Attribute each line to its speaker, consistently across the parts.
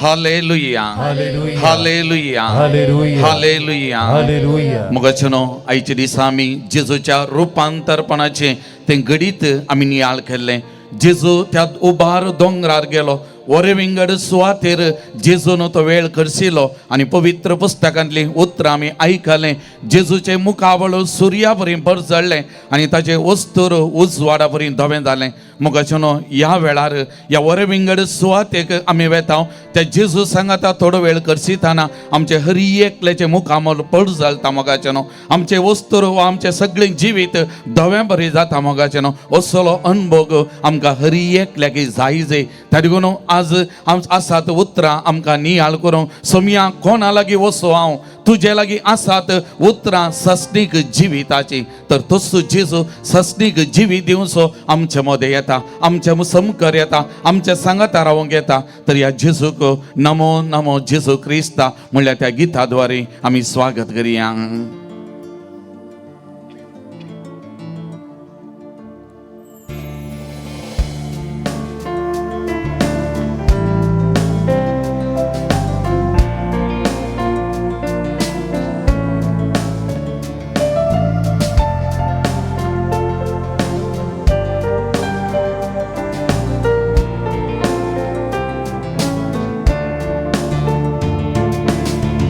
Speaker 1: Hallelujah,
Speaker 2: hallelujah.
Speaker 1: Hallelujah,
Speaker 2: hallelujah.
Speaker 1: Hallelujah.
Speaker 2: Hallelujah.
Speaker 1: मोगाचेनो, आयच्या दिसा आमी जेजूच्या रुपांतरपणाचें तें घडीत आमी नियाळ केल्लें. जेजू त्या उबार दोंगरार गेलो, वरे विंगड सुवातेर जेजून तो वेळ खर्चिलो आनी पवित्र पुस्तकांतलीं उतरां आमी आयकलें. जेजूचें मुखावळ सुर्या बरी परजळ्ळें आनी ताचें वस्तूर उजवाडा बरी धवें जालें. मोगाचेनो, ह्या वेळार ह्या वरे विंगड सुवातेक आमी वेता, त्या जेजू सांगाता थोडो वेळ खर्चिताना आमचें हरी एकल्याचें मुखामळ परजळटा. मोगाचेनो, आमचें वस्तूर वा आमचें सगळें जिवीत धवें बरें जाता. मोगाचेनो, असलो अनभोग आमकां हरी एकल्याक जाय जाय. त्या देखून आज आसात उतरां आमकां नियाळ करूंक. सोमया, कोणा लागीं वचूं हांव? तुजे लागीं आसात उतरां सस्नीक जिविताची. तर तसो जेजू सस्नीक जिवीत दिवचो आमचे मदें येता, आमचे समकर येता, आमच्या सांगाता रावंक येता. तर ह्या जेजूक नमो नमो जेजू क्रिस्ता म्हणल्यार त्या गिता द्वारे आमी स्वागत करया.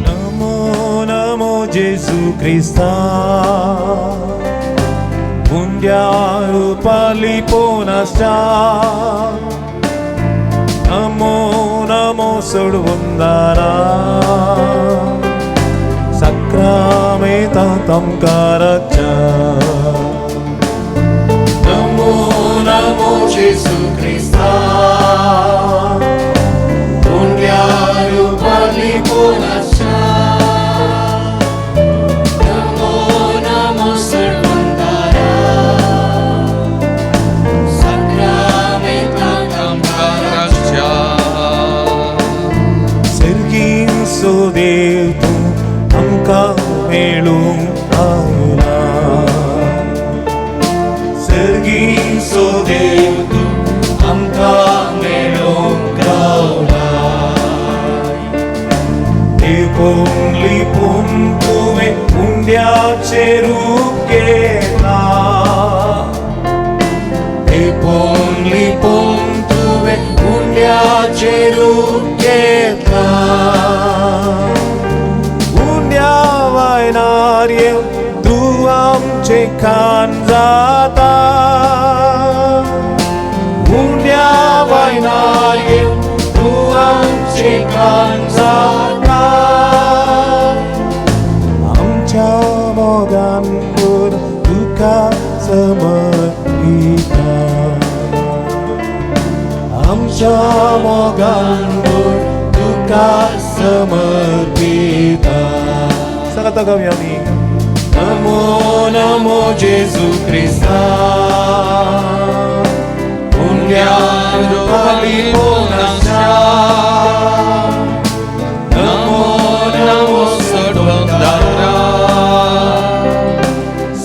Speaker 2: नमो नमो जेजू क्रिस्ता, उंड्यार पालिपोनासच्या. नमो नमो सोडवंदारा, साक्रामेंतांत आमकां राखच्या. नमो नमो जेजू क्रिस्ता, उंड्यार पालिपोनासच्या.
Speaker 3: नमो नमो सर्वंदारा, साक्रामेंतांत आमकां
Speaker 1: राखच्या.
Speaker 2: सर्गींचो देव तूं आमकां मेळूंक आयला. सर्गींचो देव तूं आमकां मेळूंक रावला. लिपून लिपून तुवें उंड्याचें रूप घेतलां. लिपून लिपून तुवें उंड्याचें रूप घेतलां. उंड्या वायनार येवन तूं आमचें खाण जाता. उंड्या वायनार येवन तूं आमचें खाण जाता. आमच्या मोगान गोड तुका समर्पिता. आमच्या मोगान गोड तुका समर्पिता. सांगाता गावया आमी. नमो नमो जेजू क्रिस्ता, उंड्यार पालिपोनासच्या. नमो नमो
Speaker 1: सोडवंदारा,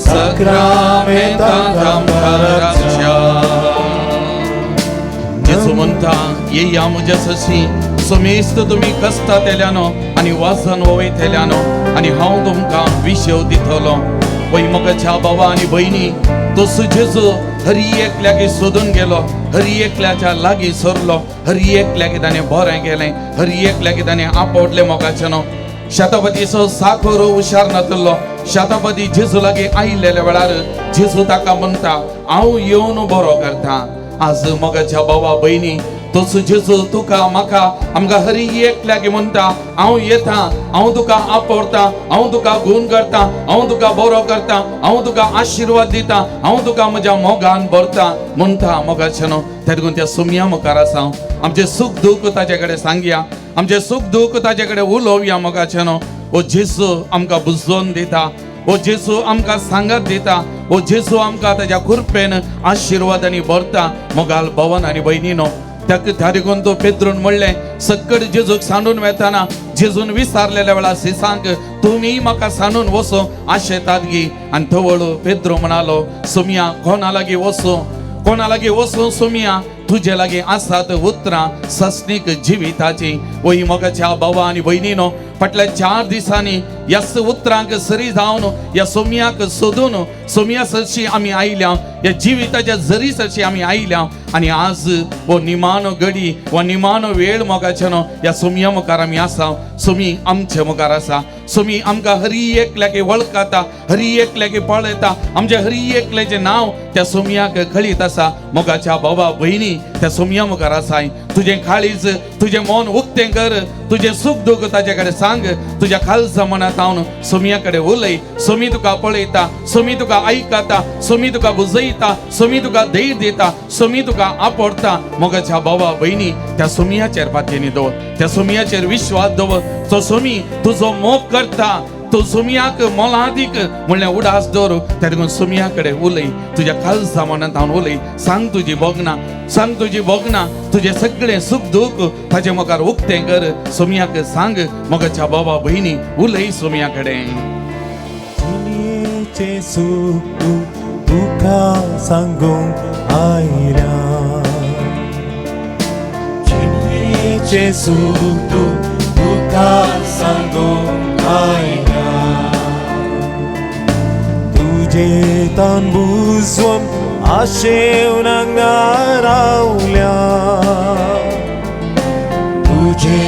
Speaker 2: साक्रामेंतांत आमकां राखच्या.
Speaker 1: जेजू म्हणटा, येया म्हज्या सशी समेस्त तुमी कश्टां तेल्यानो आनी वासन वयतेल्यानो आनी हांव तुमकां विशेव दितलो. पय मोगाच्या बाबा आनी भयणी, तसो जेजू हरी एकल्याक सोदून गेलो, हरी एकल्याच्या लागीं सरलो, हरी एकल्याक ताणें बरें केलें, हरी एकल्याक ताणें आपोडलें. मोगाच्यानो, शतपतीचो साखर हुशार नातलो. शतपती जेजू लागीं आयिल्ल्या वेळार जेजू ताका म्हणटा, हांव येवन बरो करता. आज मोगाच्या बाबा भयणी, तसो जेजू तुका म्हाका आमकां हरी एकल्याक म्हणटा, हांव येता, हांव तुका आपोडटा, हांव तुका गुण करता, हांव तुका बरो करता, हांव तुका आशिर्वाद दिता, हांव तुका म्हज्या मोगान भरता म्हणटा. मोगाच्यानो, त्या देखून त्या सुमया मुखार आसा, आमचें सूख दूख ताचे कडेन सांगया, आमचें सूख दूख ताचे कडेन उलोवया. मोगाच्यानो, ओ जेजू आमकां बुजोवन दिता, ओ जेजू आमकां सांगात दिता, ओ जेजू आमकां ताच्या कृपेन आशिर्वादांनी भरता. मोगाल भवन आनी भयणीनो, त्या देखून तो पेद्रून म्हणलें, सक्कड जेजूक सांडून वेताना जेजून विचारलेल्या वेळार सिसांक, तुमी म्हाका सांडून वचो आशेतात गी? आनी तवळ पेद्रो म्हणालो, सोमया, कोणा लागीं वचूं, कोणा लागीं वचूं सोमया? तुजे लागीं आसात उतरां सस्नीक जिविताची. वही मोगाच्या भावा आनी भयणीनो, फाटल्या 4 दिसांनी ह्याच उतरांक सरी जावन ह्या सोमयाक सोदून सोमया सरशी आमी आयल्या, ह्या जिविताच्या जरी सरशी आमी आयल्या आनी आज हो निमाणो घडी वा निमाणो वेळ मोगाच्यानो ह्या सोमया मुखार आमी आसा. सोमी आमचे मुखार आसा. सोमी आमकां हरी एकल्याक वळखता, हरी एकल्याक पळयता, आमच्या हरी एकल्याचें नांव त्या सोमयाक कळीत आसा. मोगाच्या बाबा भयणी त्या सोमया मुखार आसाय. तुजें काळीज तुजें मन उक्तें कर, तुजें सूख दूख ताजे कडेन सांग, तुज्या खालसा मनांत हांव सोमया कडेन उलय. सोमी तुका पळयता, सोमी तुका आयकता, सोमी तुका बुजयता, सोमी तुका धैर्य दिता, सोमी तुका आपडता. मोगाच्या बाबा भयणी त्या सोमयाचेर पातयेनी दवर, त्या सोमयाचेर विश्वास दवर. तो सोमी तुजो मोग करता, तूं सोमयाक मोलादीक म्हणल्यार उडास दवर. त्या देखून सोमया कडेन उलय, तुज्या खालसा मनांत हांव उलय, सांग तुजी भोगना, सांग तुजी भोगना, तुजें सगळें सूख दूख ताजे मुखार उक्तें कर. सोमयाक सांग मोगाच्या बाबा भयणी, उलय सोमया कडेन.
Speaker 2: जिणेचें सूख तुका सांगूंक आयल्या, जिणेचें सूख तुका सांगूंक आयल्या, तुजे तान बुजवन आशेवन हांगा रावल्या, तुजे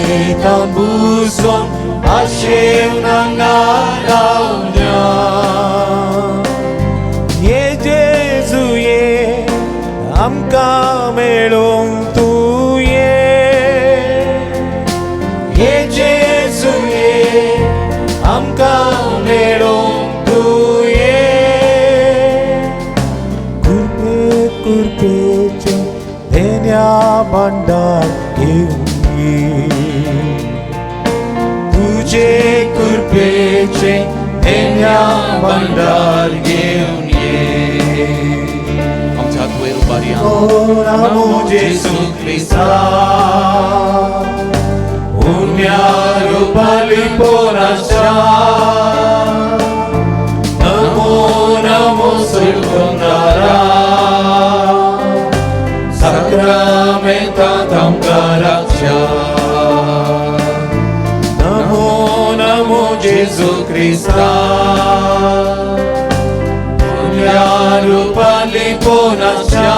Speaker 2: तान बुजवन आशेवन हांगा रावल्या. ये जेजू ये, आमकां मेळोंक तूं ये, ये जेजू ये, आमकां मेळोंक तूं ये. कृपे कृपेचें देण्या भांडार घेवन ये, तुजे कृपेचें देण्या भांडार घेवन ये.
Speaker 1: आमच्या हात वयर उबारया.
Speaker 2: नमो जेजू क्रिस्ता, उण्या रुपाली पोराच्या, नमो नमो सुरकुंदारा,
Speaker 1: साक्रामेंतांत आमकां राखच्या.
Speaker 2: नमो नमो जेजू क्रिस्ता, उण्या रुपाली पोराच्या,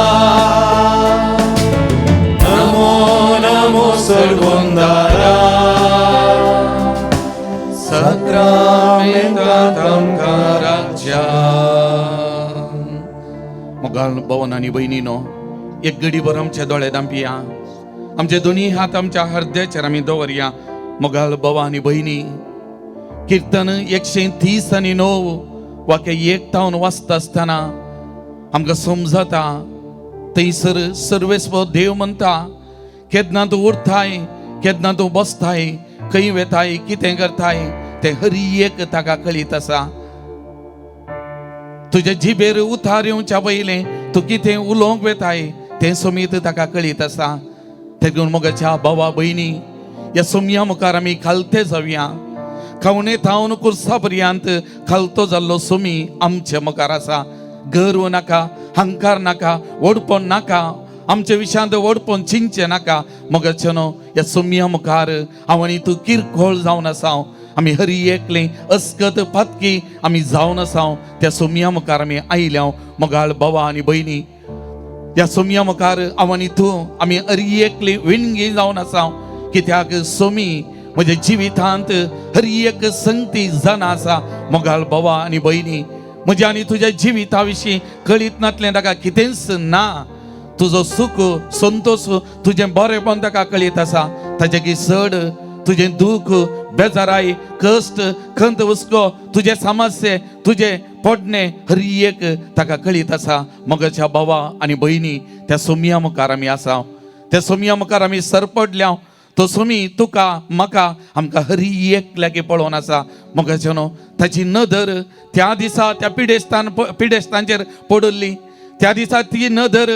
Speaker 2: नमो नमो सुरकुंदारा,
Speaker 1: साक्रामेंतांत आमकां राखच्या. मोगाळ भवन आनी भयणीनो, एक घडीभर आमचे दोळे धांपया, आमचे दोनी हात आमच्या हृदयाचेर आमी दवरया. मोगाळ भाव आनी भयणी, किर्तन 139 वाक्य 1 तावन वाचता आसतना आमकां समजता थंयसर सर्वेस्व देव म्हणटा, केन्ना तूं उरताय, केन्ना तूं बसताय, खंय वेताय, कितें करताय तें हरी एक ताका कळीत आसा. तुज्या जिबेर उतार येवच्या पयलें तूं कितें उलोवंक वेताय तें समीत ताका कळीत आसा. तेगून मोगाच्या भावा भयणी, ह्या सोमया मुखार आमी खालते जावया. खावणे थावन कुर्सा पर्यंत खालतो जाल्लो सोमी आमचे मुखार आसा. गर्व नाका, हंकार नाका, व्हडपण नाका, आमच्या विशयांत व्हडपण चिंतचें नाका. मोगाचे न्हू, ह्या सोमया मुखार हांव आनी तूं किरकोळ जावन आसा. आमी हरी एकले अस्कत पातकी आमी जावन आसा. त्या सोमया मुखार आमी आयल्या. मोगाळ भावा आनी भयणी, ह्या सोमया मुखार हांव आनी तूं आमी हरी एकली विणगी जावन आसा. कित्याक सोमी म्हज्या जिवितांत हरी एक संगती जाणा आसा. मोगाळ भावा आनी भयणी, म्हज्या आनी तुज्या जिविता विशीं कळीत नातलें ताका कितेंच ना. तुजो सुख संतोश तुजें बरेपण ताका कळीत आसा. ताजे की चड तुजें दूख, बेजाराय, कश्ट, खंत, हुस्को, तुजें समस्ये, तुजें पडणें हरी एक ताका कळीत आसा. मोगाच्या भावा आनी भयणी, त्या सोमया मुखार आमी आसा. त्या सोमया मुखार आमी सरपडल्या. तो सोमी तुका म्हाका आमकां हरी एकल्याक पळोवन आसा. मोगाचे न्हू, ताची नदर त्या दिसा त्या पिडेस्तांचेर पडिल्ली. त्या दिसा ती नदर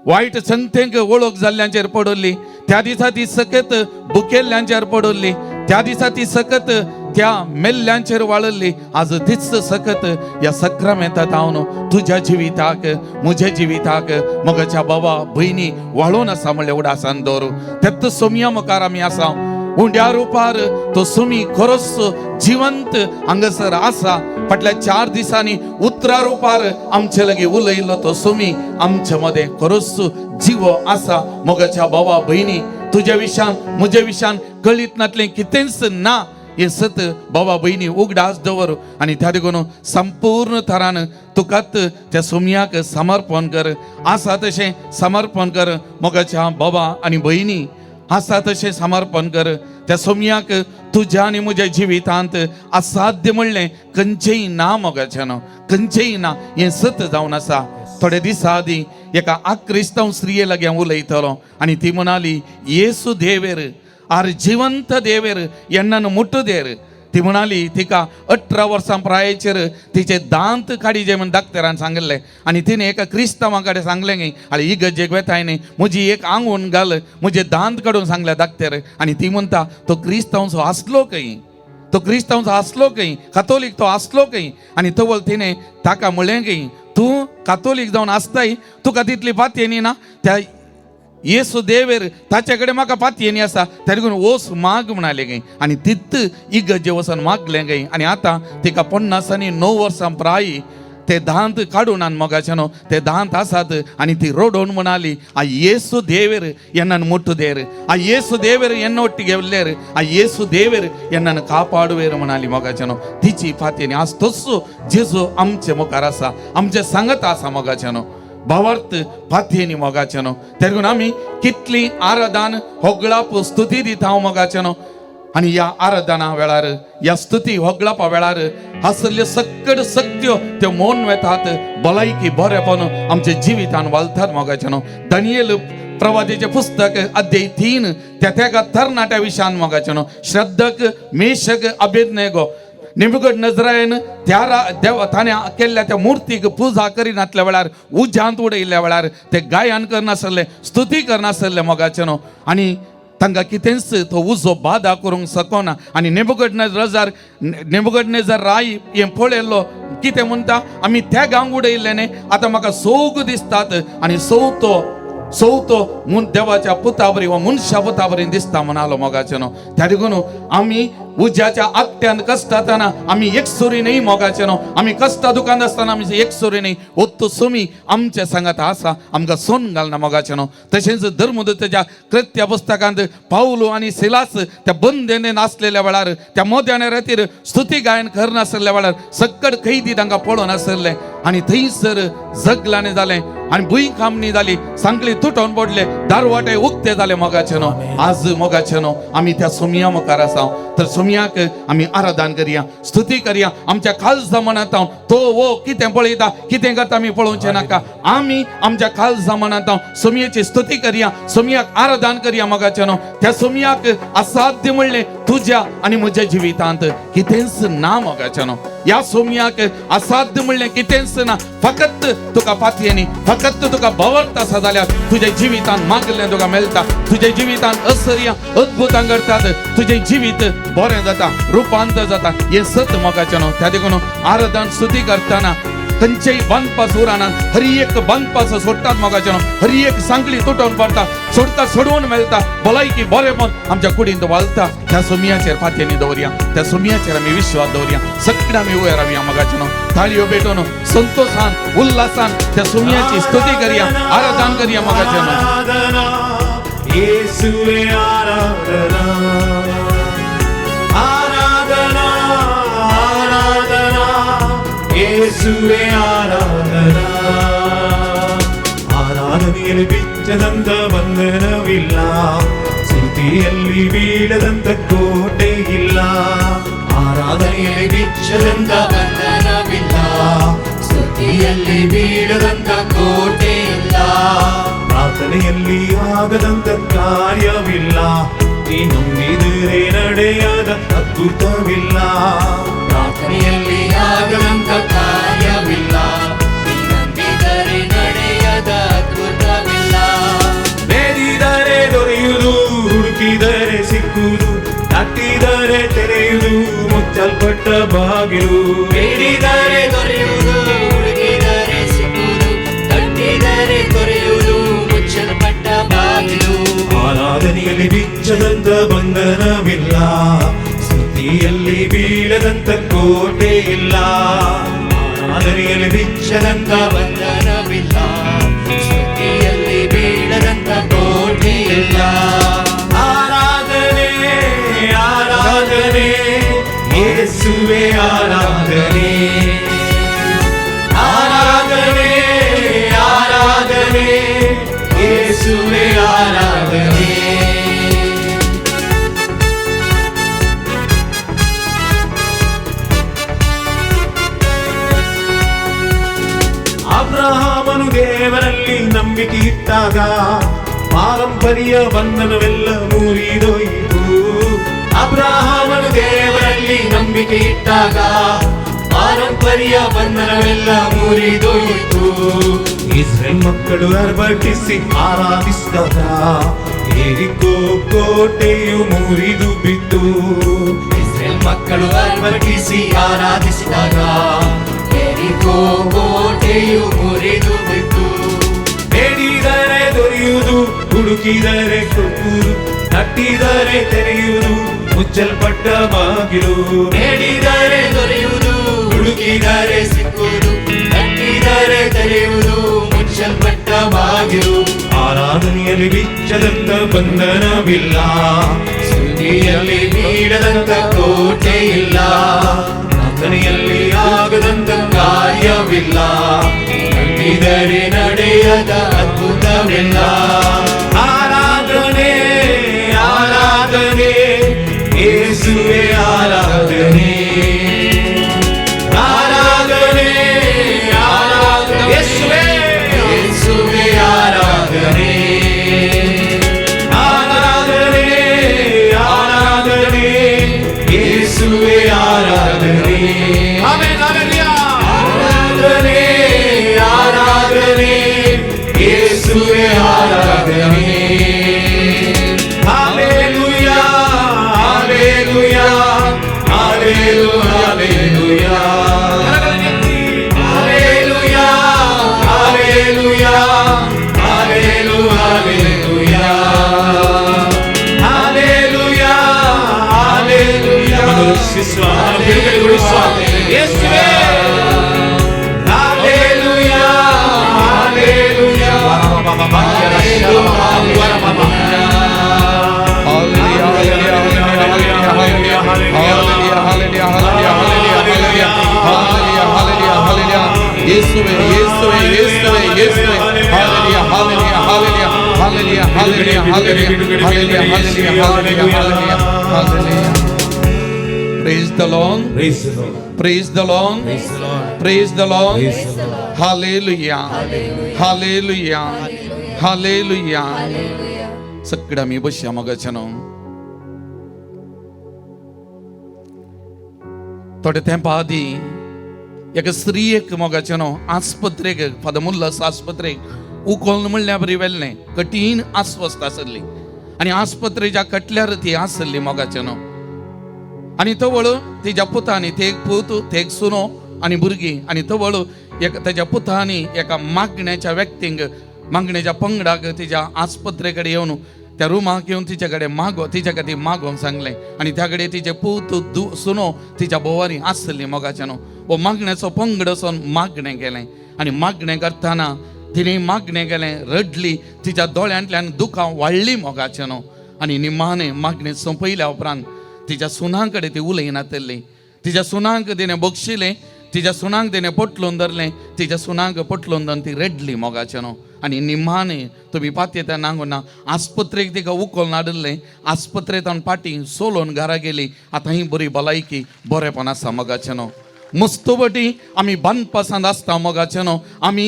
Speaker 1: वायट संगतेंक वळख जाल्ल्यांचेर पडली, त्या दिसा ती सकत बुकेल्ल्यांचेर पडली, त्या दिसा ती सकत त्या मेल्ल्यांचेर वाळली. आज तीच सकत ह्या सक्रामेंतात हांव तुज्या जिविताक म्हज्या जिविताक म्हज्या बाबा भयणी वाळोवन आसा म्हणलें उडासान दवर. तेत्त सोमया मुखार आमी आसा, उंड्या रुपार तो सुमी खरोच जिवंत हांगासर आसा. फाटल्या 4 दिसांनी उतरा रुपार आमचे लागीं उलयलो तो सुमी आमचे मदें खरोच जिवो आसा. मोगाच्या बाबा भयणी, तुज्या विशान म्हज्या विशान कळीत नातलें कितेंच ना हें सत बाबा भयणी उगडास दवर आनी त्या देखून संपूर्ण थरान तुकात त्या सुमयाक समर्पण कर, आसा तशें समर्पण कर. मोगाच्या बाबा आनी भयणी, आसा तशें समर्पण कर त्या सोमयाक. तुज्या आनी म्हज्या जिवितांत असाध्य म्हणलें खंयचेंय ना मोगाच्यान, खंयचेंय ना हें सत जावन आसा. थोडे दिसा आदीं एका आक्रिस्तांव स्त्रिये लागीं हांव उलयतलो आनी ती म्हणाली, येसू देवेर आर जिवंत देवेर येन्नान मुट्टू देर. ती म्हणाली तिका 18 वर्सां प्रायेचेर तिचे दांत काडीजे म्हण डाक्टरान सांगिल्लें आनी तिणें एका क्रिस्तांवा कडेन सांगलें न्ही, आनी ही गजेक वेताय न्ही, म्हजी एक आंगून घाल, म्हजे दांत काडून सांगले डाक्टर. आनी ती म्हणटा तो क्रिस्तांवचो आसलो खंय, तो क्रिस्तांवचो आसलो खंय, कातोलीक तो आसलो खंय. आनी तवळ तिणें ताका म्हणलें खंय, तूं कातोलीक जावन आसताय, तुका तितली पातयेनी ना, त्या येसू देवेर ताचे कडेन म्हाका पातयेनी आसा, त्या देखून वोस माग म्हणाले गे. आनी तित इगर्जे वचून मागलें गे. आनी आतां तिका 59 वर्सां प्राय ते दांत काडून आनी मोगाचे न्हू ते दांत आसात. आनी ती रडोवन म्हणाली, आ येसू देवेर येन्नान मुट्टू देर, आ येसू देवेर येन्न ಒಟ್ಟಿಗೆ घेवलेर, आ येसू देवेर येन्नान कापाडवेर म्हणाली मोगाचे न्हू. तिची पातयेनी आज तस्सो जेजू आमचे मुखार आसा, आमचे सांगत आसा मोगाचे न्हू, भावार्थ पातयेनी मोगाचे न्हू. तेगून आमी कितली आराधन होगळाप स्तुती दिता हांव मोगाचे न्हू. आनी ह्या आराधना वेळार, ह्या स्तुती होगळापा वेळार आसल्ल्यो सक्कड सक्त्यो त्यो मोन वेतात, भलायकी बरेपण आमच्या जिवितान वालतात मोगाचे न्हू. दानियल प्रवादीचें पुस्तक अध्याय 3 त्या तेका तरणाट्या विशयान मोगाचे न्हू, श्रद्धक मेशक अभेदनेगो निमगड नजरायन त्या देव ताणें केल्ल्या त्या मुर्तीक पुजा करिनातल्या वेळार, उज्यांत उडयल्ल्या वेळार ते गायन करनासले, स्तुती करनासले मोगाचे न्हू. आनी तांकां कितेंच तो उजो बादा करूंक शकना. आनी नेबुकदनेझर राय हें पळयल्लो कितें म्हणटा, आमी त्या गांव उडयल्ले न्ही, आतां म्हाका सोग दिसतात आनी सवतो देवाच्या पुता बरी वा मनशा पुता बरी दिसता म्हणालो मोगाचे न्हू. त्या देखून आमी उज्याच्या आगट्यान कष्टाताना आमी एकसुरी न्ही मोगाचे न्हू, आमी कष्टा दुकान आसतना आमी एकसुरी न्ही, ओत्तो सुमी आमचे सांगात आसा, आमकां सोन घालना मोगाचे न्हू. तशेंच धर्मदूताच्या कृत्य पुस्तकांत पावलो आनी सिलास त्या बंदेने आसलेल्या वेळार, त्या मोद्याने रातीर स्तुती गायन करनासलेल्या वेळार सक्कड कैदी तांकां पळोवन आसले आनी थंयसर जगलाने जालें आनी भूंय कामणी जाली, सांगली तुटोवन पडले, दारवाटे उक्ते जाले मोगाचे न्हू. आज मोगाचे न्हू आमी त्या सोमया मुखार आसा, तर सोमयाक आमी आराधन करया, स्तुती करया. आमच्या काळजा मनांत तो वो कितें पळयता कितें करता आमी पळोवचें नाका, आमी आमच्या काळजा मनांत सोमयेची स्तुती करया, सोमयाक आराधन करया मोगाचे न्हू. त्या सोमयाक असाध्य म्हणलें तुज्या आनी म्हज्या जिवितांत कितेंच ना मोगाचे न्हू. ह्या सोमयाक असाध्य म्हणलें कितेंच ना, फकत तुका पातयेनी, फकत तुका भवर्त आसा जाल्यार तुज्या जिवितान मागलें तुका मेळटा, तुज्या जिवितान असर्या अद्भुतां घडटात, तुजें जिवीत बरें जाता, रुपांतर जाता, हें सत मोगाचें न्हू. त्या देखून आराधन स्तुती करतना खंयचेय बांदपास उरानात, हरी एक बांदपास सोडटात मोगाचें न्हू, हरी एक सांगली तुटोवन पडटा, सोडटा सोडोवन मेळटा, भलायकी बरेपण आमच्या कुडींत वालता. त्या सोमयाचेर फातयांनी दवरया, त्या सोमयाचेर आमी विश्वास दवरया, सगळे आमी उबे रावया मोगाचें न्हू. ताळयो पेटोवन संतोषान उल्हासान त्या सोमयाची स्तुती करया, आराधन करया मोगाचें न्हू.
Speaker 2: आराधना येसुवे आराधना, आराधना आराधना येसुवे ಆರಾಧನಾ. ಆರಾಧನೆಯಲ್ಲಿ ಬಿಚ್ಚದಂತ ಬಂಧನವಿಲ್ಲ, ಸ್ತುತಿಯಲ್ಲಿ ಬೀಳದಂತ ಕೋಟೆ ಇಲ್ಲ. ಆರಾಧನೆಯಲ್ಲಿ ಬಿಚ್ಚದಂತ
Speaker 3: ಬಂಧನವಿಲ್ಲ, ಸ್ತುತಿಯಲ್ಲಿ ಬೀಳದಂತ ಕೋಟೆ ಇಲ್ಲ.
Speaker 2: ಪ್ರಾರ್ಥನೆಯಲ್ಲಿ ಆಗದಂತ ಕಾರ್ಯವಿಲ್ಲ, ನೀ ನಂಬಿದರೆ ನಡೆಯದ ಅದ್ಭುತವಿಲ್ಲ.
Speaker 3: ಪ್ರಾರ್ಥನೆಯಲ್ಲಿ ಆಗದಂತ ಕಾರ್ಯವಿಲ್ಲ, ನೀ ನಂಬಿದರೆ ನಡೆಯದ ಅದ್ಭುತವಿಲ್ಲ.
Speaker 2: ತಟ್ಟಿದರೆ ತೆರೆಯುವುದು, ಮುಚ್ಚಲ್ಪಟ್ಟ ಬಾಗಿಲು.
Speaker 3: ಬೇಡಿದರೆ ದೊರೆಯುವುದು, ಹುಡುಕಿದರೆ ಸಿಕ್ಕುವುದು, ತಟ್ಟಿದರೆ ತೊರೆಯುವುದು, ಮುಚ್ಚಲ್ಪಟ್ಟ ಬಾಗಿಲು.
Speaker 2: ಆರಾಧನೆಯಲ್ಲಿ ಬಿಚ್ಚದಂತ ಬಂಧನವಿಲ್ಲ, ಸ್ತುತಿಯಲ್ಲಿ ಬೀಳದಂತ ಕೋಟೆ ಇಲ್ಲ. ಆರಾಧನೆಯಲ್ಲಿ ಬಿಚ್ಚದಂತ
Speaker 3: ಬಂಧನವಿಲ್ಲ, ಸ್ತುತಿಯಲ್ಲಿ ಬೀಳದಂತ ಕೋಟೆ ಇಲ್ಲ.
Speaker 2: ಆರಾಧನೆ, ಆರಾಧನೆ, ಯೇಸುವೆ ಆರಾಧನೆ. ಆರಾಧನೆ, ಆರಾಧನೆ, ಯೇಸುವೆ ಆರಾಧನೆ. ಅಬ್ರಹಾಮನು ದೇವರಲ್ಲಿ ನಂಬಿಕೆ ಇಟ್ಟಾಗ ಪಾರಂಪರ್ಯ ಬಂಧನವೆಲ್ಲ ಮುರಿದೋಯಿತು.
Speaker 3: ಅಬ್ರಹಾಮನು ದೇವರಲ್ಲಿ ನಂಬಿಕೆ ಇಟ್ಟಾಗ ಪಾರಂಪರ್ಯ ಬಂಧನವೆಲ್ಲ ಮುರಿದೋಯಿತು.
Speaker 2: ಇಸ್ರೇಲ್ ಮಕ್ಕಳು ಆರ್ಭಟಿಸಿ ಆರಾಧಿಸಿದಾಗ ಯೆರಿಕೋ ಕೋಟೆಯು ಮುರಿದು ಬಿತ್ತು.
Speaker 3: ಇಸ್ರೇಲ್ ಮಕ್ಕಳು ಆರ್ಭಟಿಸಿ ಆರಾಧಿಸಿದಾಗ ಯೆರಿಕೋ ಕೋಟೆಯು ಮುರಿದು ಬಿತ್ತು.
Speaker 2: ಬೇಡಿದರೆ ದೊರೆಯುವುದು, ಹುಡುಕಿದರೆ ಸಿಕ್ಕುವುದು, ತಟ್ಟಿದರೆ ತೆರೆಯುವುದು, ಮುಚ್ಚಲ್ಪಟ್ಟ ಬಾಗಿಲು.
Speaker 3: ಬೇಡಿದರೆ ದೊರೆಯುವುದು, ಹುಡುಕಿದರೆ ಸಿಕ್ಕುವುದು, ತಟ್ಟಿದರೆ ತೆರೆಯುವುದು, ಮುಚ್ಚಲ್ಪಟ್ಟ ಬಾಗಿಲು.
Speaker 2: ಆರಾಧನೆಯಲ್ಲಿ ಬಿಚ್ಚದಂತ ಬಂಧನವಿಲ್ಲ,
Speaker 3: ಸ್ತುತಿಯಲ್ಲಿ ಬೀಳದಂತ ಕೋಟೆ ಇಲ್ಲ,
Speaker 2: ಪ್ರಾರ್ಥನೆಯಲ್ಲಿ ಆಗದಂತ
Speaker 3: ಕಾರ್ಯವಿಲ್ಲ, ನಂಬಿದರೆ ನಡೆಯದ ಅದ್ಭುತವಿಲ್ಲ.
Speaker 2: ಆರಾಧನೆ, ಆರಾಧನೆ, ಯೇಸುವೆ ಆರಾಧನೆ. ಆರಾಧನೆ, ಆರಾಧನೆ, ಯೇಸುವೆ,
Speaker 3: ಯೇಸುವೆ ಆರಾಧನೆ.
Speaker 2: ಆರಾಧನೆ, ಆರಾಧನೆ, ಯೇಸುವೆ ಆರಾಧನೆ. Amen, hallelujah. ಆರಾಧನೆ, ಆರಾಧನೆ, ಯೇಸುವೆ ಆರಾಧನೆ. Hallelujah, hallelujah, hallelujah, hallelujah. Hallelujah, hallelujah, hallelujah, hallelujah, hallelujah. ನಮ್ಮನ್ನು ರಕ್ಷಿಸುವ, ನಮ್ಮನ್ನು ಬಿಡುಗಡೆಗೊಳಿಸುವ ಯೇಸುವೇ. Hallelujah, hallelujah.
Speaker 1: Hallelujah, hallelujah, hallelujah, hallelujah, hallelujah, hallelujah, hallelujah, hallelujah, hallelujah, hallelujah. ಯೇಸುವೆ, ಯೇಸುವೆ, ಯೇಸುವೆ, ಯೇಸುವೆ. Hallelujah, hallelujah, hallelujah, hallelujah, hallelujah, hallelujah, hallelujah, hallelujah, hallelujah, hallelujah. Praise the Lord.
Speaker 2: Praise the Lord.
Speaker 1: Praise the Lord.
Speaker 2: Praise the Lord.
Speaker 1: Praise the Lord.
Speaker 2: Praise the Lord.
Speaker 1: Hallelujah. Hallelujah. Hallelujah. सगळ्या आमी बसया मोगाच्यानो. थोडे तेंपा आदीं एका स्त्रियेक मोगाच्यानो आस्पत्रेक, father मुल्लास आस्पत्रेक उखोलन म्हणल्यार बरी वेल्लें. कठीण अस्वस्थ आसली आनी आस्पत्रेच्या कटल्यार ती आसली मोगाच्यानो. आनी तवळ तिच्या पुतांनी, ते एक पूत, ते एक सुनो आनी भुरगीं, आनी तवळ एका तेच्या पुतांनी एका मागण्याच्या व्यक्तींक, मागण्याच्या पंगडाक तिच्या आस्पत्रे कडेन येवन त्या रुमाक येवन तिच्या कडेन मागो, तिच्या खातीर मागोवंक सांगलें. आनी त्या कडेन तिचे पूत, सुनो तिच्या भोवारी आसली मोगाच्यानो. हो मागण्याचो पंगड वचोन मागणें केलें आनी मागणें करतना तिणें मागणें केलें, रडली, तिच्या दोळ्यांतल्यान दुकां वाडली मोगाच्यानो. आनी निमाणें मागणें सोंपयल्या उपरांत तिच्या सुनां कडेन ती उलयनातली. तिच्या सुनांक तिणें बक्षिलें, तिच्या सुनांक तिणें पोटलून धरलें, तिच्या सुनांक पोटलून धरून ती रडली मोगाच्यानो. आनी निमाणें तुमी पातयेता नांगो ना, आस्पत्रेक तिका उखलून हाडिल्लें. आस्पत्रेंत पाटी सोलोवन घरा गेली. आतां ही बरी भलायकी, बरेपण आसा मोगाच्यानो. मस्तबटी आमी बांदपासांत आसता मोगाच्यानो. आमी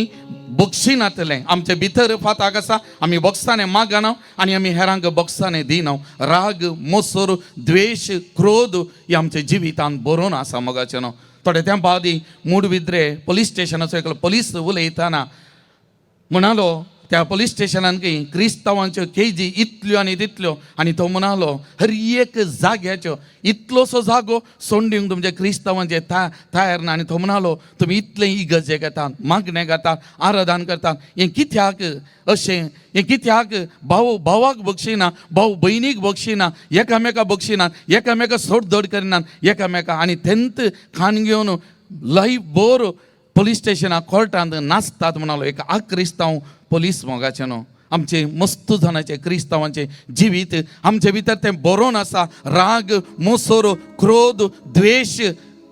Speaker 1: बक्षिनातले, आमचे भितर फाताक आसा, आमी बक्षाने मागना आनी आमी हेरांक बक्षाने दिना. राग, मोसर, द्वेश, क्रोध हे आमच्या जिवितांत बरोवन आसा मोगाच्यानो. थोडे तेंपा आदीं मुडबिद्रे पोलीस स्टेशनाचो एकलो पोलीस उलयतना म्हणालो, त्या पोलीस स्टेशनान खंय क्रिस्तांवांच्यो केजी इतल्यो आनी तितल्यो आनी तो म्हणालो हर एक जाग्याच्यो इतलोसो जागो सोडून दिवंक तुमच्या क्रिस्तांवांचे तयार ना. आनी तो म्हणालो तुमी इतलें इगर्जे घेतात, मागणें घेतात, आराधन करतात, हें कित्याक अशें, हें कित्याक भाव भावाक बक्षिना, भाव भयणीक बक्षिना, एकामेका बक्षिना, एकामेका सोडदोड करिनात एकामेका. आनी तेंत खाण घेवन लायफ बोर पोलीस स्टेशनाक कोर्टांत नाचतात म्हणालो एक आक्रिस्तांव पोलीस मोगाचें न्हू. आमचे मस्त जाणाचे क्रिस्तांवांचें जिवीत आमचे भितर तें बरोवन आसा, राग, मोसोर, क्रोध, द्वेश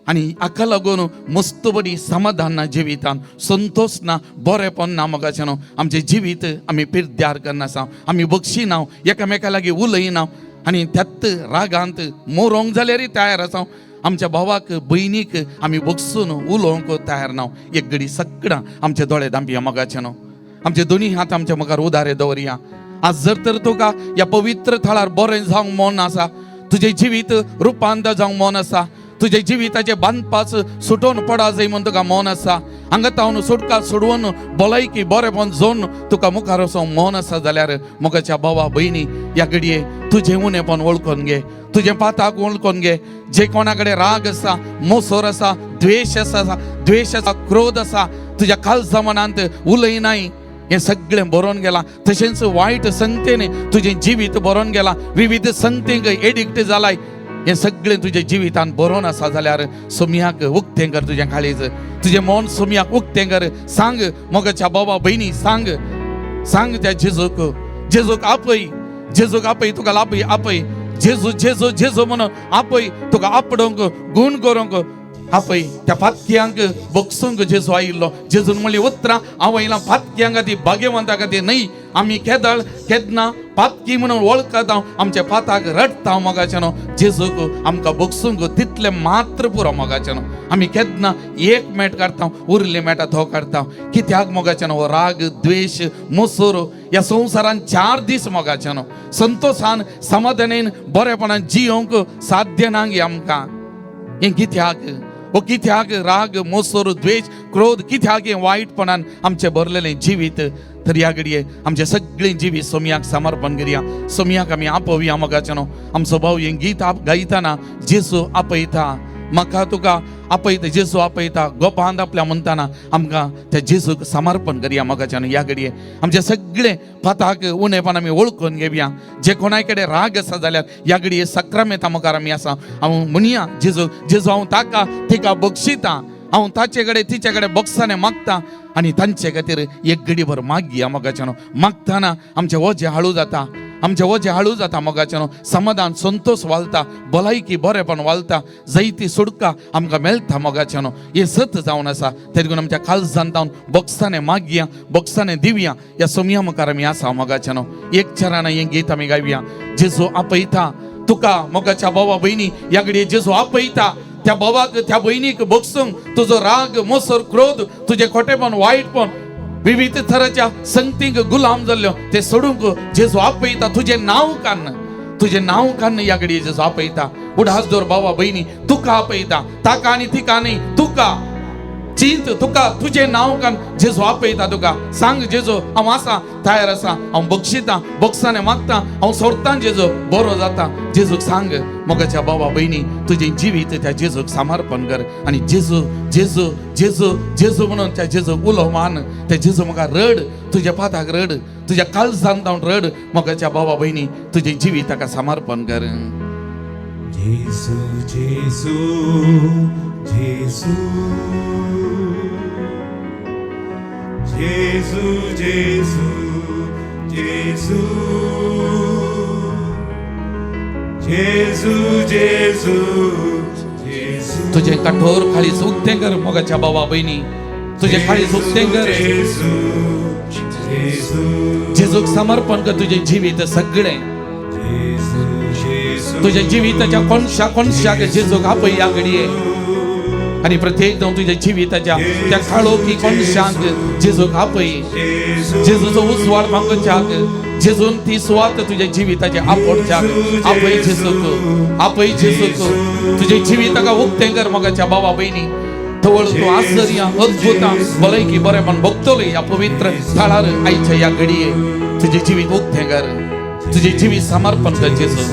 Speaker 1: आनी हाका लागून मस्त बरी समाधान ना जिवितान, संतोश ना, बरेपण ना मोगाचें न्हू. आमचें जिवीत आमी पिर्द्यार करनासा, आमी बक्षिना, एकामेका लागीं उलयना आनी त्यात रागांत मोरोंक जाल्यारय तयार आसा. आमच्या भावाक भयणीक आमी बगसून उलोवंक तयार ना. एक घडी सगळां आमचे दोळे धांपया मोगाचें न्हू, आमचे दोनी हात आमच्या मुखार उदारे दवरया. आज जर तर तुका ह्या पवित्र थळार बरें जावंक मन आसा, तुजें जिवीत रुपांतर जावंक मन आसा, तुजे जिविताचे बांदपास सुटोवन पडा जाय म्हूण तुका मन आसा, हांगा तावन सुटका सोडवून भलायकी बरेपण जोडून तुका मुखार वचोंक मन आसा जाल्यार मोगाच्या भावा भयणी ह्या घडये तुजें उणेपण वळखून घे, तुजें पाताक वळखून घे. जे कोणा कडेन राग आसा, मोसोर आसा, द्वेश आसा, द्वेश आसा, क्रोध आसा, तुज्या काळजा मनांत उलयनाय, हें सगळें बरोवन गेलां. तशेंच वायट संगतेन तुजें जिवीत बरोवन गेलां, विविध संगतेंक एडिक्ट जालाय, हें सगळें तुजें जिवितान बरोवन आसा जाल्यार सोमयाक उक्तें कर तुजें काळीज, तुजें मन सोमयाक उक्तें कर. सांग मोगाच्या बाबा भयणी, सांग सांग त्या जेजूक, जेजूक आपय, जेजूक आपय, तुका आपय आपय, जेजू जेजू जेजू म्हणून आपय, तुका आपडोंक गुण करूंक आपय. त्या पातक्यांक बगसूंक जेजू आयिल्लो. जेजून म्हणली उतरां आवयला पातक्यांक खातीर भाग्यवंता खातीर न्हय. आमी केदळ केन्ना पातकी म्हणून वळखता, आमच्या पाताक रडटा मोगाचें न्हू. जेजूक आमकां बगसूंक तितलें मात्र पुरो मोगाचें न्हू. आमी केन्ना एक मेट काडटा, उरली मेटा तो काडटा. कित्याक मोगाचें न्हू राग, द्वेश, मोसोर ह्या संवसारान 4 दीस मोगाचें न्हू संतोशान समाधानेन बरेपणान जियोंक साध्य ना गे आमकां. हें कित्याक ओ कित्याक राग, मोसोर, द्वेश, क्रोध कित्याक हें वायटपणान आमचें भरलेलें जिवीत. तर ह्या घडये आमचें सगळें जिवीत सोमयाक समर्पण करया, सोमयाक आमी आपोवया मोगाचें न्हू. आमचो भाव हें गीत गायतना जेजू आपयता म्हाका तुका आपयता, जेजू आपयता गोपांत आपल्या म्हणटाना आमकां त्या जेजूक समर्पण करया मोगाचें न्हू. ह्या घडये आमचें सगळें पाताक उणेपण आमी वळखून घेवया. जे कोणाय कडेन राग आसा जाल्यार ह्या घडये सक्रामेता मुखार आमी आसा, हांव म्हणया जेजू जेजू हांव ताका तिका बक्षिता, हांव ताचे कडेन तिचे कडेन बक्षाने मागता आनी तांचे खातीर एक घडीभर मागया मोगाचें न्हू. मागतना आमचें वजें हाळू जाता, आमचें वजें हाळू जाता मोगाचें न्हू. समाधान संतोश वालता, भलायकी बरेपण वालता, जैती सुडका आमकां मेळटा मोगाचें न्हू. हें सत जावन आसा. तेका लागून आमच्या काळजान जावन बक्षाने मागया, बक्षाने दिवया. ह्या सोमया मुखार आमी आसा मोगाचें न्हू. एक चरान हें गीत आमी गावया. जेजू आपयता तुका मोगाच्या भावा भयणी, ह्या घडये जेजू आपयता त्या भावाक त्या भयणीक बक्षूंक. तुजो राग, मोसर, क्रोध, तुजें खोटेपण, वायटपण, विविध थराच्या संगतींक गुलाम जाल्ल्यो ते सोडूंक जेजू आपयता. तुजें नांव कान्न, तुजें नांव कान्न ह्या घडये जेजू आपयता. उडास दवर भावा भयणी, तुका आपयता, ताका आनी तिका न्ही, तुका चिंत, तुका तुजें नांव कान्न जेजू आपयता तुका. सांग जेजू हांव आसा, तयार आसा, हांव बक्षितां, बक्षाने मागता, हांव सोडतां जेजू, बरो जाता. जेजूक सांग मोगाच्या बाबा भयणी, तुजें जिवीत त्या जेजूक समर्पण कर आनी जेजू जेजू जेजू जेजू म्हणून त्या जेजूक उलो मान. त्या जेजू म्हाका रड, तुज्या पाताक रड, तुज्या काळजान जावन रड. मोगाच्या बाबा भयणी, तुजें जिवीत ताका समर्पण कर.
Speaker 2: जेजू जेजू जेजू जेजू जेजू जेजू जेजू जेजू जेजू.
Speaker 1: तुजें कठोर काळीज उक्तें कर मोगाच्या बाबा भयणी, तुजें काळीज उक्तें कर.
Speaker 2: जेजू जेजू.
Speaker 1: जेजूक समर्पण कर तुजें जिवीत सगळें.
Speaker 2: जेजू जेजू.
Speaker 1: तुज्या जिविताच्या कोनशा कोनशाक जेजूक आपय ह्या घडये आनी प्रत्येक जावन तुज्या जिविताच्या त्या काळोखी कोनशांक जेजूक आपय.
Speaker 2: जेजू.
Speaker 1: जेजूचो उजवाड मागच्याक, जेजून ती सुवात तुज्या जिविताचे आपोडच्याक आपय जेजूक, आपय जेजूक. तुजें जिविताका उक्तें कर मोगाच्या बाबा भयणी. तवळ तूं आश्चर्य अद्भुतां भलायकी बरेपण भोगतलो ह्या पवित्र थळार आयच्या ह्या घडये. तुजें जिवीत उक्तें कर, तुजें जिवीत समर्पण कर. जेजू,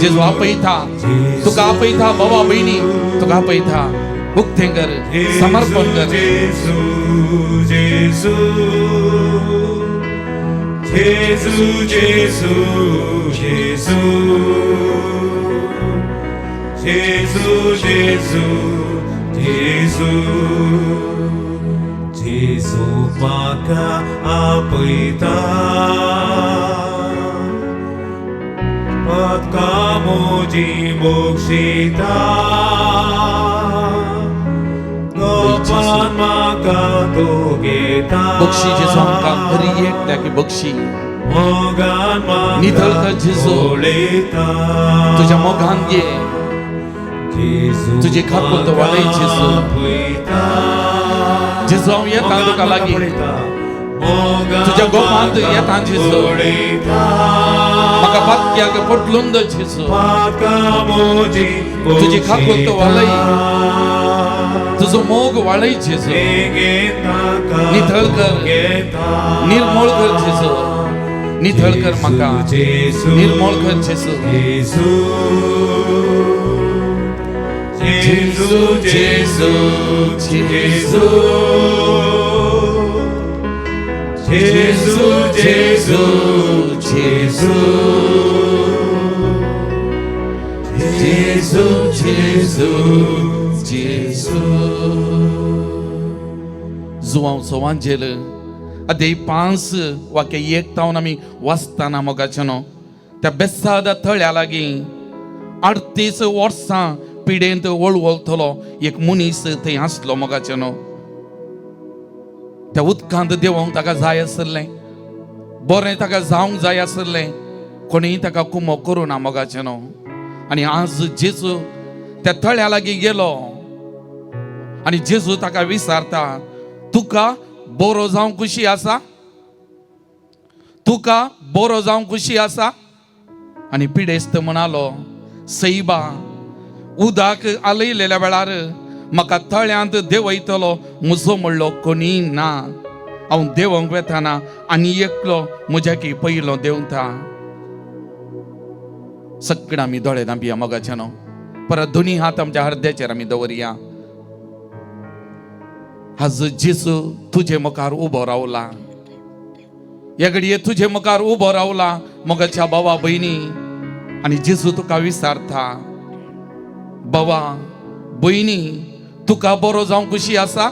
Speaker 1: जेजू आपयता तुका, आपयता बाबा भयणी, तुका आपयता. उक्तें कर, समर्पण कर.
Speaker 2: जेजू, जेजू, जेजू, जेजू, जेजू, जेजू, जेजू, जेजू, जेजू म्हाका आपयता, पातकां म्हजी भोगशिता, गोपान म्हाका तो घेता.
Speaker 1: बक्षी जेजू आमकां, हरी एकट्याक बक्षी.
Speaker 2: मोगान म्हाका
Speaker 1: नितळ कर जेजू.
Speaker 2: पळयता.
Speaker 1: तुज्या मोगान घे.
Speaker 2: जेजू
Speaker 1: तुजी काकूट
Speaker 2: म्हाका
Speaker 1: वाडय जेजू.
Speaker 2: आपयता.
Speaker 1: जेजू, हांव येता
Speaker 2: मोगान
Speaker 1: तुका
Speaker 2: म्हाका
Speaker 1: लागीं.
Speaker 2: पळयता. मोगान
Speaker 1: तुज्या गोपांत
Speaker 2: म्हाका
Speaker 1: येता जेजू.
Speaker 2: पळयता.
Speaker 1: म्हाका पातक्याक पटलून दर जेजू.
Speaker 2: म्हाका म्हजी
Speaker 1: तुजी काकूट वाडय. तुजो मोग वाडय जेजू. नितळ कर. निर्मूळ कर जेजू, नितळ कर म्हाका, निर्मूळ कर जेजू.
Speaker 2: जेजू, जेजू, जेजू, जेजू, जेजू, जेजू, जेजू,
Speaker 1: जेजू, जेजू, जेजू. जुवांव सोवांजेल अध्याय 5 वाक्य 1 तावन आमी वाचतना मोगाचें, त्या बेसाद तळ्या लागीं 38 वर्सां पिडेंत वळवळतलो एक मनीस थंय आसलो मोगाचें. त्या उदकांत देंवोंक ताका जाय आसलें, बरें ताका जावंक जाय आसलें, कोणीय ताका कुमो करूं ना मोगाचें. आनी आज जेजू त्या तळ्या लागीं गेलो आनी जेजू ताका विचारता, तुका बरो जावंक खुशी आसा? तुका बरो जावंक खुशी आसा? आनी पिडेस्त म्हणालो, सैबा, उदक आलयलेल्या वेळार म्हाका तळ्यांत देंवयतलो म्हजो म्हणलो कोणी ना. हांव देंवोंक वेताना आनी एकलो म्हज्याकी पयलो देंवता. सगळीं आमी दोळे धांपया मोगाच्यानो. परत दोनी हात आमच्या हरद्याचेर आमी दवरया. आज जेजू तुजे मुखार उबो रावला, ह्या घडये तुजे मुखार उबो रावला मोगाच्या भावा भयणी. आनी जेजू तुका विचारता, बाबा भयणी, तुका बरो जावंक खुशी आसा?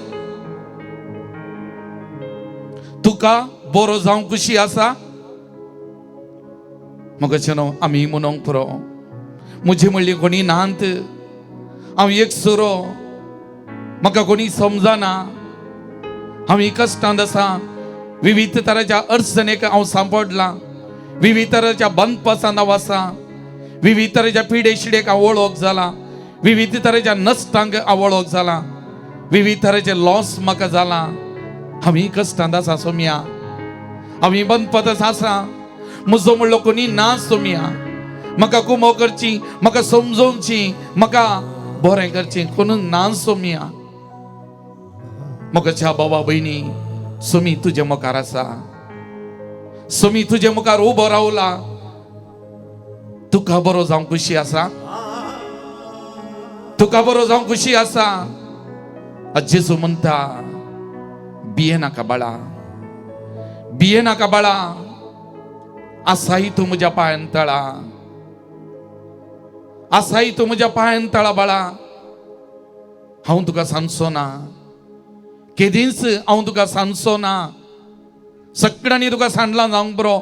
Speaker 1: तुका बरो जावंक खुशी आसा? मोगाच्यानो, आमी म्हणोंक पुरो, म्हजी म्हणली कोणी नात, हांव एक सुरो, म्हाका कोणी समजना, हांव कश्टांत आसा, विविध तराच्या अडचणेक हांव सांपडलां, विविध तराच्या बंदपासान हांव आसा, विविध तरेच्या पिडे शिडेक हांव वळख जाला, विविध तरेच्या नश्टांक हांव वळख जाला, विविध तरेचे लॉस म्हाका जाला, हांव कश्टांत आसा सोमया, हांव बंदपत आसा, म्हजो म्हणलो कोणी ना सोमया, म्हाका कुमो करची, म्हाका समजोवची, म्हाका बरें करचें कोणून ना सोमया. म्हज्या बाबा भयणी, सोमी तुजे मुखार आसा, सोमी तुजे मुखार उबो रावला. तुका बरो जावंक खुशी आसा? तुका बरो जावंक खुशी आसा? जेजू म्हणटा, बिये नाका बाळा, बिये नाका बाळा, आसाय तूं म्हज्या पांयान तळा, आसाय तूं म्हज्या पांयान तळा बाळा. हांव तुका सांगचो ना, केदींच हांव तुका सांगचो ना. सगळ्यांनी तुका सांडलां जावंक बरो,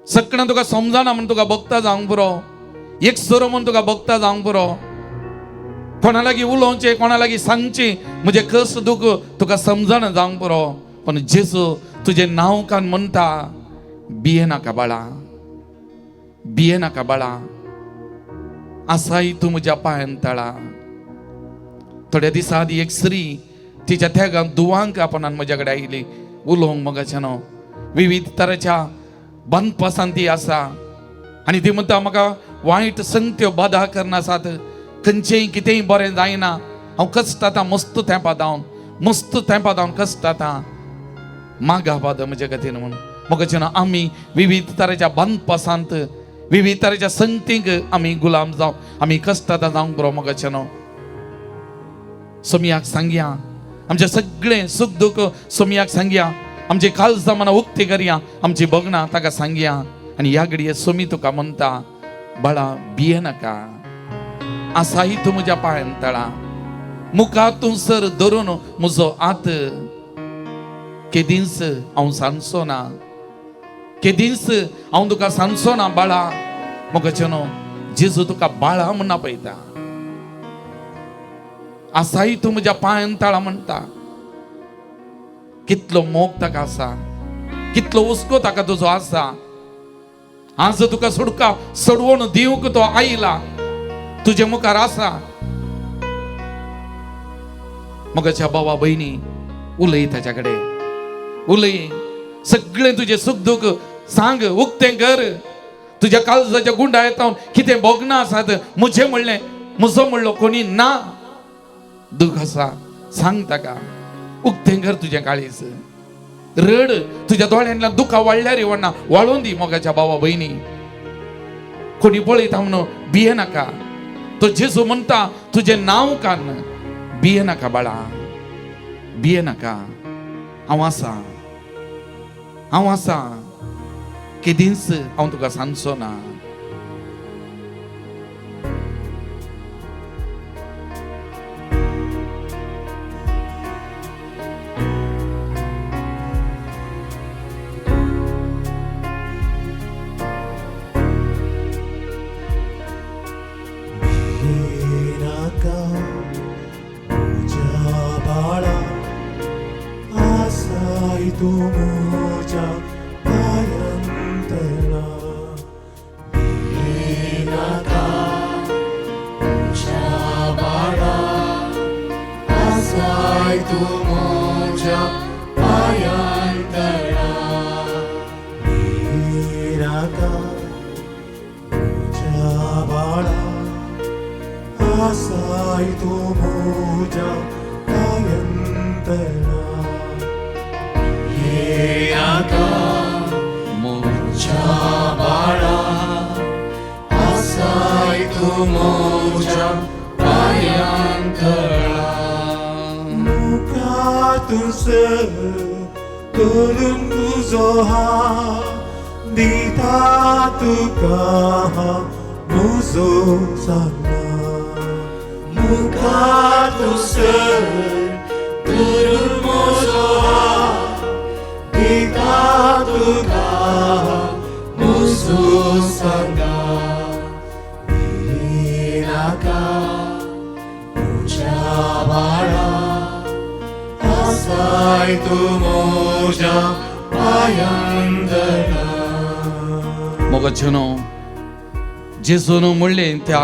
Speaker 1: सगळ्यां तुका समजना म्हूण तुका बगता जावंक बरो, एक सोरो म्हूण तुका बगता जावंक बरो. कोणा लागीं उलोवचें, कोणा लागीं सांगचें म्हजें कस दुख तुका समजना जावंक बरो. पण जेजू तुजें नांव कान म्हणटा, बिये नाका बाळा, बिये नाका बाळा, आसाय तूं म्हज्या पांयान तळा. थोड्या दिसां आदी एक स्त्री तिच्या त्यागान दुवांक आपणान म्हज्या कडेन आयली उलोवंक मोगाच्यानो. विविध तरेच्या बंदपासान ती आसा आनी ती म्हणटा, म्हाका वायट संगत्यो बाधा करना आसात, खंयचेय कितेंय बरें जायना, हांव कश्ट मस्त तेंपा धांवन, मस्त तेंपा धांवन कश्ट आतां मागा पाद म्हज्या खातीर म्हणून. मोगाचें आमी विविध तरेच्या बांदपासांत, विविध तरेच्या संगतींक आमी गुलाम जावं, आमी कश्ट जावंक बरो. मोगाचें सोमयाक सांगया, आमचें सगळें सुख दुख सोमयाक सांगया, आमची काळजां मनां उक्ती करया, आमची भोगणां ताका सांगया. आनी ह्या घडये सोमी तुका म्हणटा, बाळा भिये नाका, आसाही तूं म्हज्या पांयान तळा, मुखार तूं सर धरून म्हजो हात केदींच हांव सांगचो ना, केदींच हांव तुका सांगचो ना बाळा. मोगाचें न्हू, जेजू तुका बाळा म्हण आपयता, आसाही तूं म्हज्या पांयान तळा म्हणटा. कितलो मोग ताका आसा, कितलो हुस्को ताका तुजो आसा. आज तुका सुडका सोडवून दिवंक तो आयला, तुजे मुखार आसा. मोगाच्या बाबा भयणी, उलय ताच्या कडेन, उलय, सगळें तुजें सुख दुख सांग, उक्तें कर. तुज्या काळजाच्या गुंडा येता कितें भोगना आसात, म्हजें म्हणलें म्हजो म्हणलो कोणी ना, दुख आसा, सांग ताका, उक्तें कर तुजें काळीज, रड, तुज्या दोळ्यांतल्यान दुखां वाडल्यार वण्णा वाळून दी. मोगाच्या बाबा भयणी, कोणी पळयता म्हणून भिये नाका. तो जेजू म्हणटा तुजें नांव कान, भिये नाका बाळा, भिये नाका, हांव आसा, हांव आसा, केदींच हांव तुका सांगचो ना.
Speaker 2: नाका म्हज्या बाळा, आसाय तूं म्हज्या पायांतळा. नाका म्हज्या बाळा, आसाय तूं म्हज्या पायांतळा. नाका म्हज्या बाळा, आसाय तूं म्हज्या पायांतळा. नाका म्हज्या बाळा, आसाय तूं म्हज्या पायांतळा. मुखातून सर करून तुजो हात दिता तुका म्हजो सांगना. मुखातून सर करून म्हजो हात दिता तुका म्हजो सांगना. नाका म्हज्या बाळा, आसाय तूं म्हज्या पायांतळा.
Speaker 1: मोगाचें न्हू, जेजून म्हणलें त्या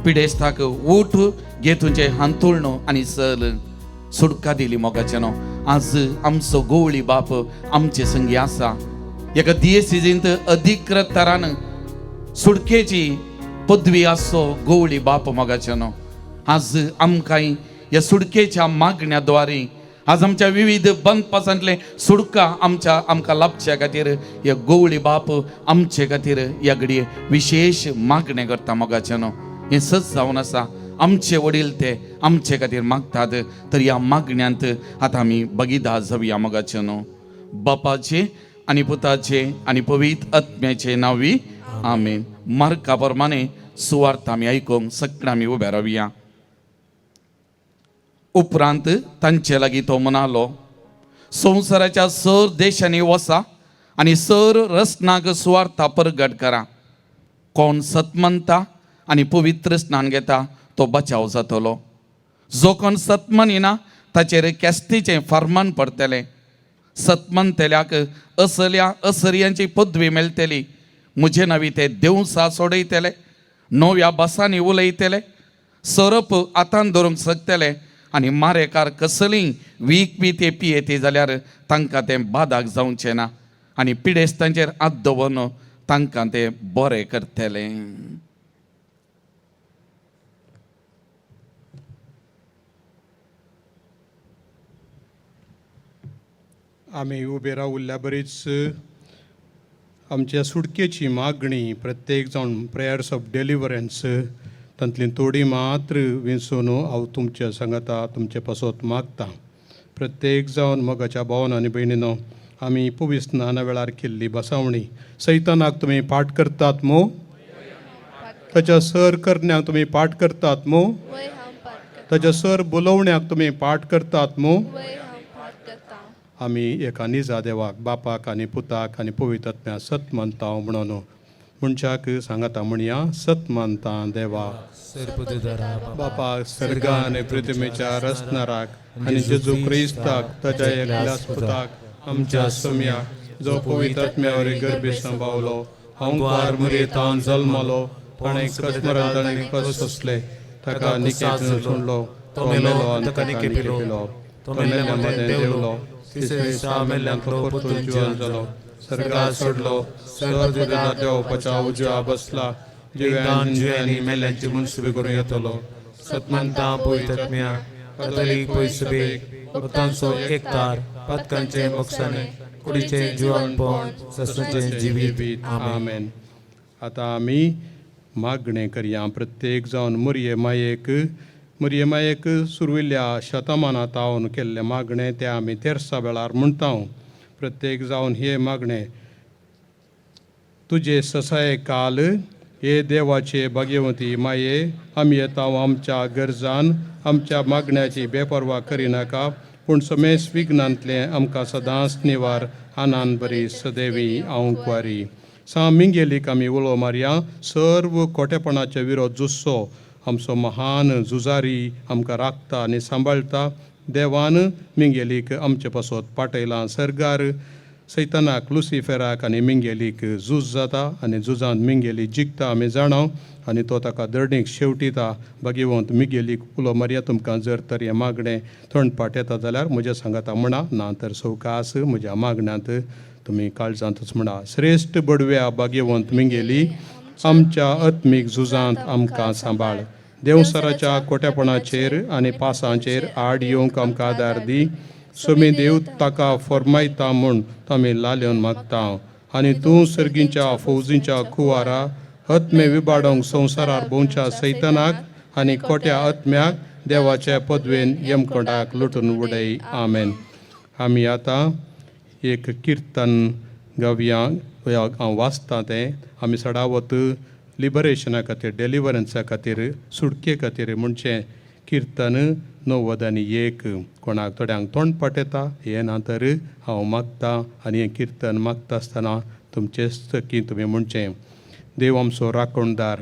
Speaker 1: पिडेस्ताक, उठ, घे तुजें हांतुळण आनी चल. सुटका दिली. मोगाचें न्हू, आज आमचो गोवळी बाप आमचे संगी आसा. एका दियेसिजींत अधिकृत तरान सुटकेची पदवी आसचो गोवळी बाप. मोगाचें न्हू, आज आमकां ह्या सुटकेच्या मागण्या द्वारे आज आमच्या विविध बंदपासांतले सुटका आमच्या आमकां लाभच्या खातीर ह्या गोवळी बाप आमचे खातीर ह्या घडये विशेश मागणें करता. मोगाचें न्हू, हें सच जावन आसा, आमचे वडील ते आमचे खातीर मागतात, तर ह्या मागण्यांत आतां आमी बगिदा जावया. मोगाचें न्हू, बापाचे आनी पुताचे आनी पवित्र आत्म्याचे नांवी आमेन. मार्का प्रमाणे सुवार्थ आमी आयकूंक सगळ्यां आमी उबे रावया. उपरांत तांचे लागीं तो म्हणालो, संवसाराच्या सर देशांनी वसा आनी सर रसनाक सुवार्था परगट करा. कोण सत मानता आनी पवित्र स्नान घेता तो बचाव जातलो. जो कोण सत मानिना ताचेर केस्तीचें फर्मान पडटलें. सत मानतल्याक असल्या असर्यांची पदवी मेळटली. म्हजे नांवी ते देवसा सोडयतले, नव्या भासांनी उलयतले, सोरोप हातान धरूंक शकतले आनी मारेकार कसलीय वीख बी ते पियेती जाल्यार तांकां तें बादाक जावचें ना आनी पिडेस्तांचेर हात दवरून तांकां ते बरें करतले.
Speaker 4: आमी उबे रावल्ल्या बरीच आमच्या सुटकेची मागणी प्रत्येक जावन प्रेयर्स ऑफ डेलिवरन्स तांतली थोडी मात्र विंचून हांव तुमच्या सांगाता तुमचे पासत मागता. प्रत्येक जावन मोगाच्या भावन आनी भयणीनो, आमी पवित्र वेळार केल्ली बसावणी सैतानाक तुमी पाठ करतात मू? ताच्या सर करण्याक तुमी पाठ करतात मू?
Speaker 5: वय, हांव पाठ करता.
Speaker 4: ताच्या सर बोलोवण्याक तुमी पाठ करतात मू?
Speaker 5: वय, हांव पाठ करता.
Speaker 4: आमी एका निजा देवाक, बापाक आनी पुताक आनी पवित्र सत मानता म्हणून मनशाक सांगता म्हणया, सत मानता देवा बापा, सर्गा आनी पृथ्वीच्या रचणाराक आनी जेजू क्रिस्ताक, ताच्या एकल्याच पुताक, आमच्या सोम्याक, जो पवित्र आत्म्यावर गर्भे संभावलो, हांव मुरेतान जल्मलो, ताणें कस्मरान ताणें कस सोंसले, ताका निकेतन सोडलो, तो मेलो आनी ताका निकेपिलो, तो मेल्ल्या मदें देवलो, तिसरे दिसा मेल्ल्यांतलो परतून जिवन जालो, सर्गार सोडलो, सर्व देवपाच्या उजव्या बसला, जिव्यान
Speaker 2: जिव्यांनी मेल्यांची मनसुबी करून येतलो. सतमंता पवित्रत्म्या कथोलीक पयसुबेक, भक्तांचो एकतार, पातकांचे मोक्षाने, कुडीचे जिवनपण, सस्नाचे जिवीत. आमेन.
Speaker 4: आमेन. आतां आमी मागणें करया. प्रत्येक जावन मुरये मायेक, मुरये मायेक सुरविल्ल्या शतमानात तावन केल्लें मागणें तें आमी तेरसा वेळार म्हणटा. प्रत्येक जावन हे मागणें: तुजे ससाये काल, हे देवाचे भाग्यवंती माये, आमी येता आमच्या गरजान आमच्या मागण्याची बेपर्वा करिनाका, पूण समेस विघ्नांतलें आमकां सदांच निवार. आनान बरी सदैवी आंकवारी सा मिंगेलीक आमी उलो मारया. सर्व खोटेपणाचे विरोध झुजचो आमचो महान झुजारी आमकां राखता आनी सांबाळटा. देवान मिंगेलीक आमचे पासत पाटयलां. सर्गार सैतानाक, लुसिफेराक आनी मिंगेलीक झूज जाता आनी झुजांत मिंगेली जिखता आमी जाणा आनी तो ताका दर्णीक शेवटिता. भाग्यवंत मिगेलीक उलो मारया. तुमकां जर तर हें मागणें तोंडपाठ येता जाल्यार म्हज्या सांगाता म्हणा, ना तर सवकास म्हज्या मागण्यांत तुमी काळजांतूच म्हणा. श्रेश्ठ बडव्या भाग्यवंत मिंगेली, आमच्या आत्मीक झुजांत आमकां सांबाळ. देवसराच्या कोटेपणाचेर आनी पासांचेर आड येवंक आमकां आदार दी. सोमी देव ताका फॉर्मायता म्हूण आमी लाल्योन मागता आनी तूं सर्गींच्या फौजींच्या कुवारा, आत्मे विबाडोंक संवसारार भोंवच्या सैतानाक आनी खोट्या आत्म्याक देवाच्या पदवेन यमकोंडाक लुटून उडय. आमेन. आमी आतां एक किर्तन गावया. हांव वाचता तें. आमी सडावत लिबरेशना खातीर, डेलिवरन्सा खातीर, सुटके खातीर म्हणचें किर्तन 91. कोणाक थोड्यांक तोंडपाठ येता, हें ना तर हांव मागता आनी हें किर्तन मागता आसतना तुमचेच थकीं तुमी म्हणचें: देव आमचो राखणदार.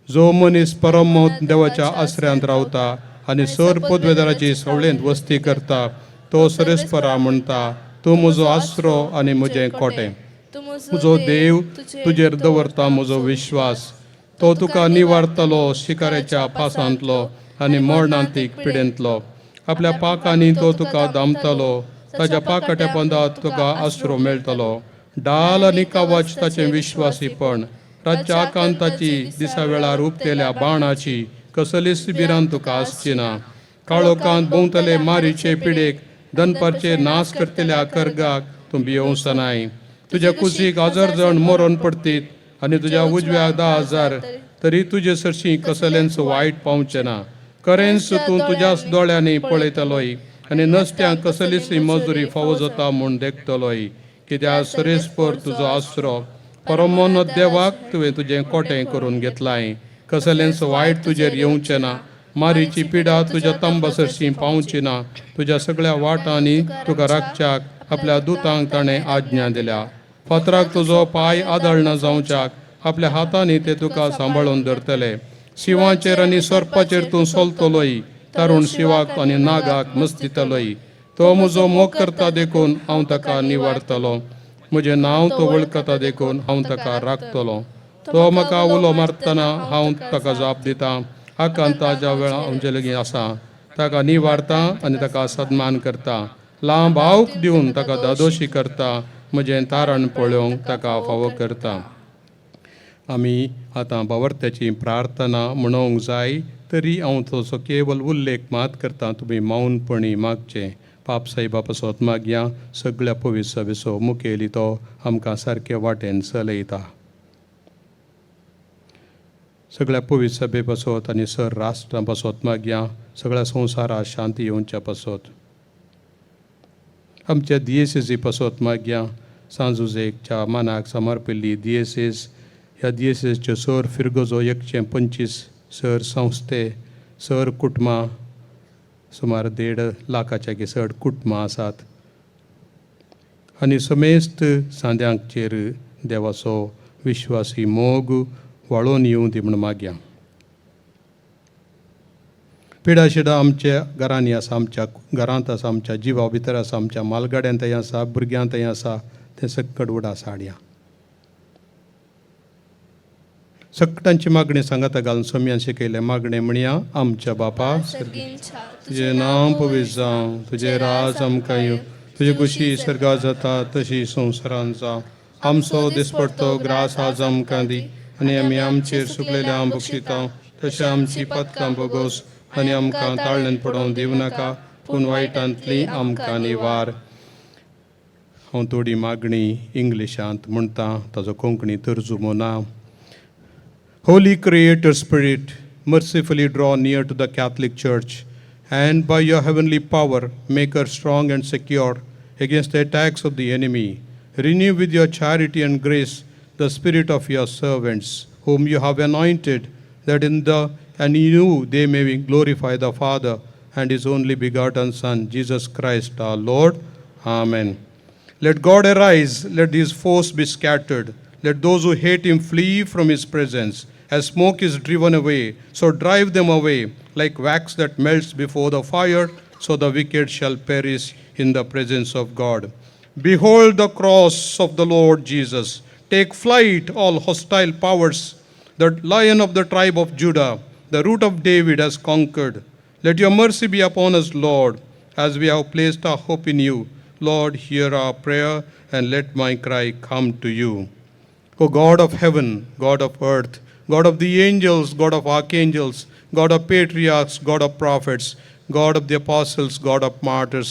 Speaker 4: जो मनीस परम देवाच्या आसऱ्यांत रावता आनी सर पदवेदाराची सवळेंत वस्ती करता, तो सरेस्परा म्हणटा, तूं म्हजो आसरो आनी म्हजें कोटें. म्हजो देव, तुजेर दवरता म्हजो विश्वास. तो तुका निवारतलो शिकाऱ्याच्या पासांतलो आनी मरणांतीक पिडेंतलो. आपल्या पाकांनी तो तुका दामतलो, ताच्या पाकाट्या पोंदात तुका आसरो मेळटलो. डाल आनी कवच ताचें विश्वासीपण. रातच्या आकांताची, दिसा वेळार उपतेल्या बाणाची कसलीच भिरांत तुका आसची ना. काळोखांत भोंवतले मारीचे पिडेक, दनपारचे नाश करतल्या कर्गाक तूं भियोवचो. तुज्या कुशीक 1000 जाण मरोन पडतीत आनी तुज्या उजव्याक 10,000, तरी तुजे सरशीं कसलेंच वायट पावचें ना. खरेंच तूं तुज्याच दोळ्यांनी पळयतलोय आनी नसत्यांक कसलीच मजुरी फावो जाता म्हूण देखतलोय. कित्याक सरेस्पर तुजो आसरो, परमोन देवाक तुवें तुजें कोटें करून घेतलाय. कसलेंच वायट तुजेर येवचें ना, मारीची पिडा तुज्या तंबा सरशीं पावची ना. तुज्या सगळ्या वाटांनी तुका राखच्याक आपल्या दुतांक ताणें आज्ञा दिल्या. फातराक तुजो पांय आदळना जावच्याक आपल्या हातांनी ते तुका सांबाळून धरतले. शिंवाचेर आनी सर्पाचेर तूं चलतलोय, तरुण शिवाक आनी नागाक मस्तितलोय. तो म्हजो मोग करता देखून हांव ताका निवारतलो, म्हजें नांव तो वळखता देखून हांव ताका राखतलो. तो म्हाका उलो मारतना हांव ताका जाप दितां. आकांताच्या वेळा आमचे लागीं आसा, ताका निवारता आनी ताका सन्मान करता. लांब आवक दिवन ताका दादोशी करता, म्हजें तारण पळोवंक ताका फावो करता. आमी आतां बावर्त्याची प्रार्थना म्हणूंक जाय, तरी हांव तसो केवल उल्लेख मात करता. तुमी मौनपणी मागचें. पाप साहेबा पासत मागया. सगळ्या पवित्र सभेचो मुखेली तो आमकां सारके वाटेन चलयता. सगळ्या पवित्र सभे पासत आनी सर राष्ट्रां पासत मागया. सगळ्या संवसाराक शांती येवच्या पासत आमच्या दियेसेसी पासत मागया. सांजुजेकच्या मानाक समर्पिल्ली दियेसेस, ह्या दियेसेसच्यो सर फिरगजो 125 सर संस्थे सर कुटुंबां, सुमार 1.5 लाखाच्या की चड कुटुंबां आसात आनी समेस्त सांद्यांचेर देवाचो विश्वासी मोग वाळोवन येवं दी म्हूण मागया. पिडाशिडा आमच्या घरांनी आसा, आमच्या घरांत आसा, आमच्या जिवा भितर आसा, आमच्या मालगाड्यांत आसा, भुरग्यांत आसा, तें सक्कड उडास हाडया. सगळ्यांची मागणी सांगाता घालून सोम्यान शिकयलें मागणें म्हणया. आमच्या बापा, तुजें नांव पवित्र जावं, तुजें राज आमकां येवं, तुजी खुशी सर्गात जाता तशी संवसारांत जावं. आमचो दिसपडतो ग्रास आज आमकां दी आनी आमी आमचेर सुकलेल्या बक्षिता तशें आमची पदकां बोगोस आनी आमकां ताळ्यान पडोवंक दिवं नाका, पूण वायटांतली आमकां निवार. हांव थोडी मागणी इंग्लिशांत म्हणटा, ताजो कोंकणी तर्जुमो ना. Holy Creator Spirit, mercifully draw near to the Catholic Church and by your heavenly power make her strong and secure against the attacks of the enemy. Renew with your charity and grace the spirit of your servants, whom you have anointed, that in the and in you they may glorify the Father and his only begotten Son, Jesus Christ our Lord. Amen. Let God arise, let his foes be scattered. Let those who hate him flee from his presence. As smoke is driven away, so drive them away. Like wax that melts before the fire, so the wicked shall perish in the presence of God. Behold the cross of the Lord Jesus. Take flight, all hostile powers. The Lion of the tribe of Judah, the root of David, has conquered. Let your mercy be upon us, Lord, as we have placed our hope in you. Lord, hear our prayer and let my cry come to you. O God of heaven, God of earth, God of the angels, God of archangels, God of patriarchs, God of prophets, God of the apostles, God of martyrs,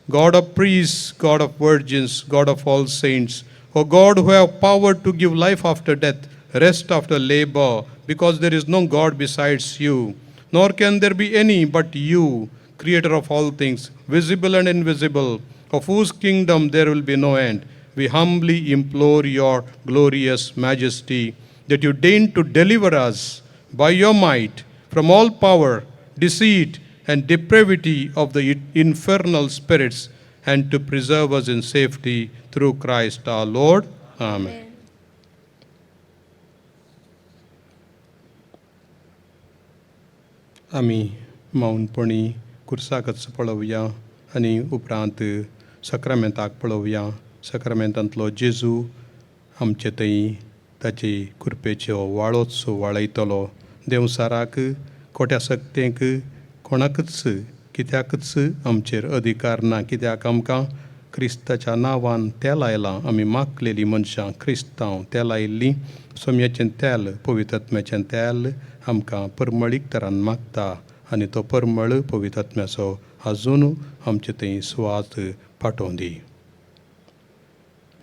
Speaker 4: God of priests, God of virgins, God of all saints, O God who have power to give life after death, rest after labor, because there is no God besides you, nor can there be any but you, creator of all things, visible and invisible, of whose kingdom there will be no end. We humbly implore your glorious majesty that you deign to deliver us by your might from all power, deceit, and depravity of the infernal spirits, and to preserve us in safety through Christ our Lord. Amen. आमी मौनपणी कुर्साकच पळोवया आनी उपरांत सक्रामेंताक पळोवया. सक्रामेंतांतलो जेजू आमचे थंय ताची कृपेच्यो वाळोच वाळयतलो. देंवसाराक, खोट्या सक्तेंक, कोणाकच कित्याकच आमचेर अधिकार ना, कित्याक आमकां क्रिस्ताच्या नांवान तेल आयलां. आमी मागलेलीं मनशां, क्रिस्तांव तेल आयिल्लीं. सोम्याचें तेल, पवित्रत्म्याचें तेल आमकां परमळीक तरान मागता आनी तो परमळ पवित्रत्म्याचो आजून आमचे थंय सुवात पाठोवं दी.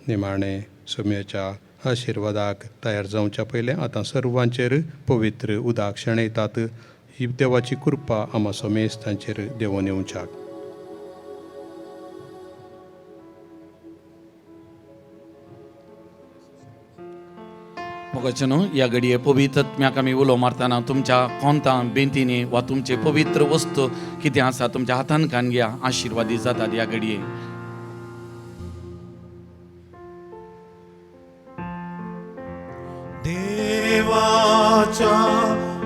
Speaker 4: निमाणें सोम्याच्या आशिर्वादाक तयार जावच्या पयलें आतां सर्वांचेर पवित्र उदक शेणयतात. ही देवाची कृपा आमा सोमेस्तांचेर देवोन येवच्याक.
Speaker 1: मोगाचे न्हू, ह्या घडये पवित्रत्म्याक आमी उलो मारतना तुमच्या कोंतां बेंतींनी वा तुमचे पवित्र वस्तू कितें आसा तुमच्या हातान कान घ्या, आशिर्वादी जातात ह्या घडये.
Speaker 3: देवाच्या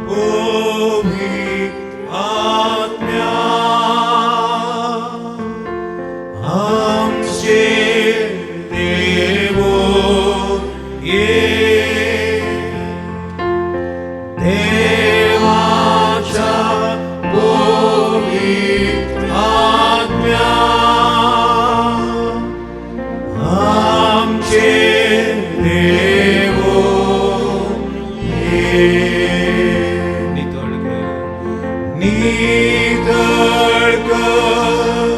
Speaker 3: पवित्र आत्म्या आमचे देवो ये, देवाच्या पवित्र आत्म्या आमचे देवो ये.
Speaker 2: नितळ कर,
Speaker 3: नितळ कर,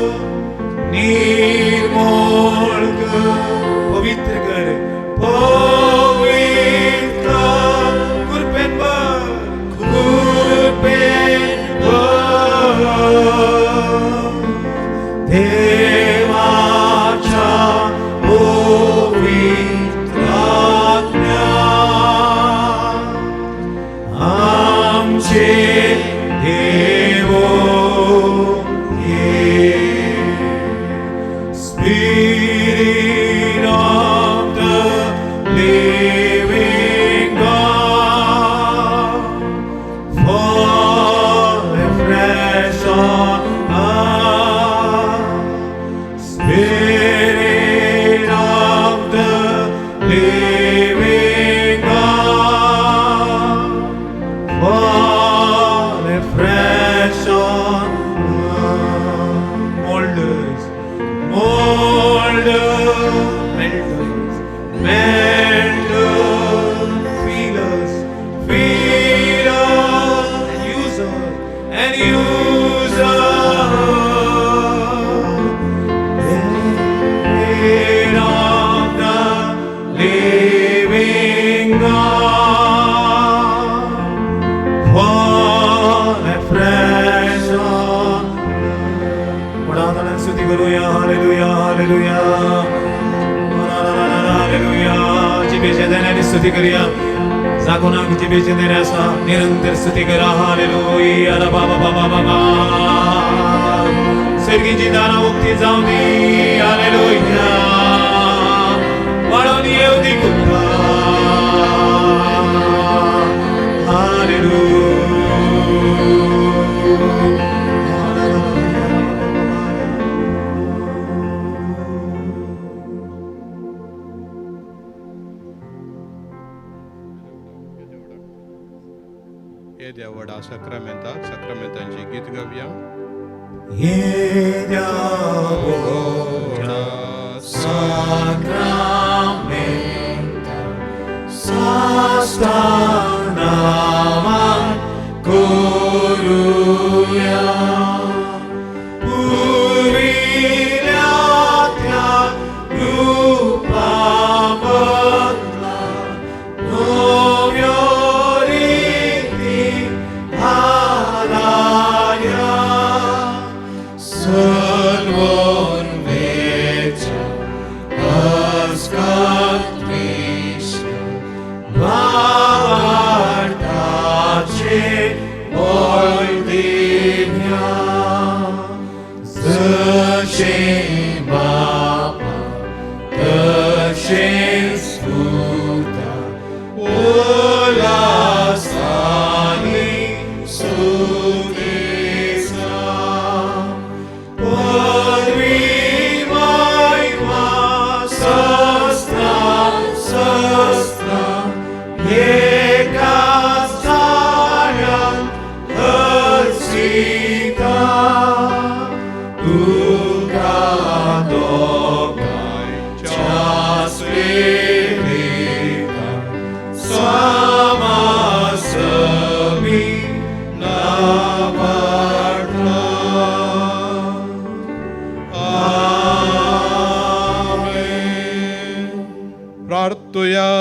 Speaker 3: on us. Spirit of the living God, fall afresh on us. Mold us, mold us, melt us, melt us, feel us, feel us, and use us, and use us. Spirit of the living God, fall afresh on. मोठ्या स्तुती करूया. हालेलुया, हालेलुया, हालेलुया. जिबेच्या देण्याने स्तुती करूया. जागोनाक जिबेच्या देण्या असा निरंतर स्तुती करा. हालेलुया. बाबा बाबा बाबा, सर्गीची दारां उक्ती जावं दी. हालेलुया. वाडोवन येवं दी कृपा. हालेलुया.
Speaker 4: येद्या व्हडा सक्रामेंताक सक्रामेंतांची गीत गावया.
Speaker 3: येद्या व्हडा साक्रामेंता साश्टांग नामान करुया. पुर्विल्या त्या रुपा बदला नव्यो रिती हालाया. सलवोन वेच्या अस्कत विश्व भावार्थाचे बोल दिव्या. जशें बापा तशेंच पुता उल्हासानी स्तुतीचा. पदवी महिमा सहस्रा सहस्रा एकाच थाऱ्यात हर्षिता. तुका दोगांयच्या स्पिरिता समासमी नावार्था.
Speaker 4: आमेन. प्रार्थुया.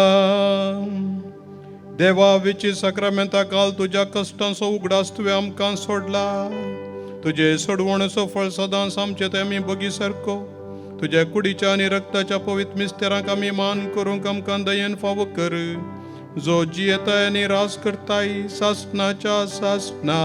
Speaker 4: देवा, विची सक्रामेंता काल तुज्या कश्टांचो उगडास तुवें आमकां सोडला. तुजे सोडवणेचो फळ सदांच आमचे ते आमी बगी सारको तुज्या कुडीच्या आनी रक्ताच्या पवित्र मिस्तेरांक आमी मान करूंक आमकां दयेन फावो कर, जो जियेताय आनी राज करताय सासणाच्या सासणा.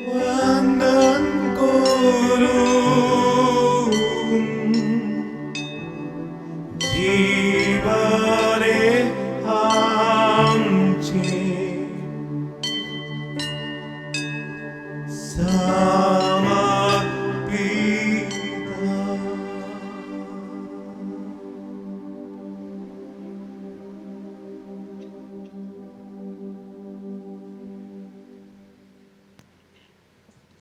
Speaker 3: वंदन करूं जीवने आमच्या.